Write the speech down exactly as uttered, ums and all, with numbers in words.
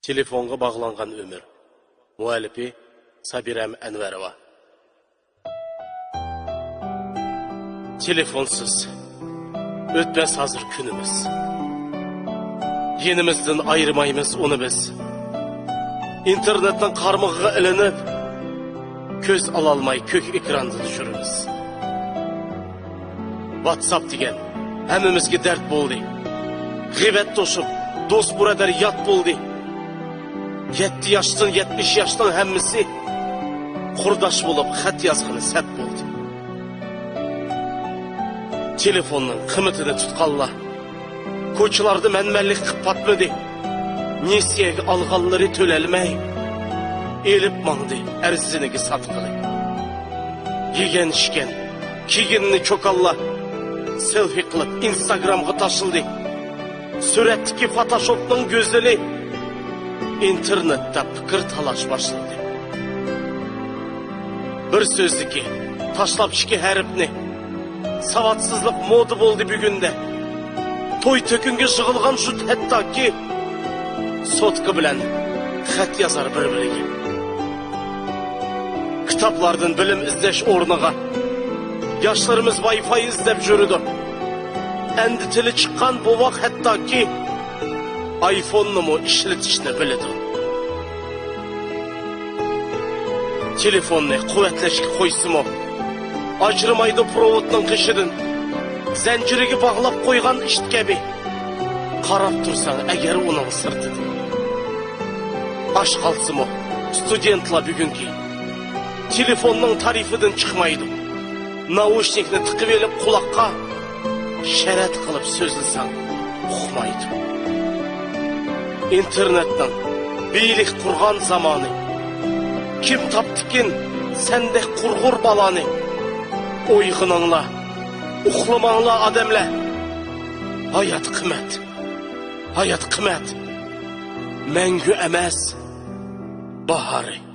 تېلېفونغا باغلانغان ئۆمۈر. مۇئەللىپى سابىرەم ئەنۋەروۋا. تېلېفونسىز ئۆتمەس ھازىر كۈنىمىز. يېنىمىزدىن ئايرىمايمىز ئۇنى بىز. ئىنتېرنېتنىڭ قارمىقىغا ئىلىنىپ، كۆز ئالالماي كۆك ئېكراندىن يۈرىمىز. ۋاتساپ دېگەن ھەممىمىزگە دەرد بولدى. غىيبەت توشۇپ، دوست بۇرادەر يات بولدى. يەتتە ياشتىن يەتمىش ياشنىڭ ھەممىسى قۇرداش بولۇپ خەت يازغىلى سەت بولدى. تېلېفوننىڭ قىممىتىنى تۇتقانلار كوچىلاردا مەنمەنلىك قىپ پاتمىدى. نېسىيەگە ئالغانلىرى تۆلەلمەي، ئېلىپ ماڭدى ئەرزىنىگە ساتقىلى. يېگەن ئىچكەن، كىيگىنىنى چوكانلار سېلفى قىلىپ ئىنستاگرامغا تاشلىدى. سۈرەتتىكى فوتوشوپنىڭ گۈزىلى ئىنتېرنېتتا پىكىر تالاش باشلىدى. بىر سۆزدىكى تاشلاپ ئىككى ھەرپنى، ساۋاتسىزلىق مودا بولدى بۈگۈندە. توي تۆكۈنگە يىغىلغان شۇ ھەتتاكى سوتكا بىلەن خەت يازار بىر-بىرىگە. كىتابلاردىن بىلىم ئىزدەش ئورنىغا ياشلىرىمىز ۋاي فاي ئىزدەپ يۈرىدۇ. ئەمدى تىلى چىققان بوۋاق ھەتتاكى ئايفوننىمۇ ئىشلىتىشنى بىلىدۇ. تېلېفوننى قۇۋۋەتلەشكە قويسىمۇ، ئاجرىمايدۇ پروۋودنىڭ قېشىدىن. زەنجىرىگە باغلاپ قويغان ئىت كەبى، قاراپ تۇرساڭ ئەگەر ئۇنىڭ سىرتىدىن. ئاچ قالسىمۇ، ستۇدېنتلار بۈگۈنكى تېلېفوننىڭ تارىپىدىن چىقمايدۇ. ناۋۇشنىكنى تىقىۋېلىپ قۇلاققا، شەرەت قىلىپ سۆزلىسەڭ ئۇقمايدۇ. ئىنتېرنېتنىڭ بىيلىك قۇرغان زامانى. كىم تاپتىكىن سەندەك قۇرغۇر بالانى؟ ئويغىنىڭلار، ئۇخلىماڭلار ئادەملەر. ھايات قىممەت، ھايات قىممەت. مەڭگۈ ئەمەس باھارى.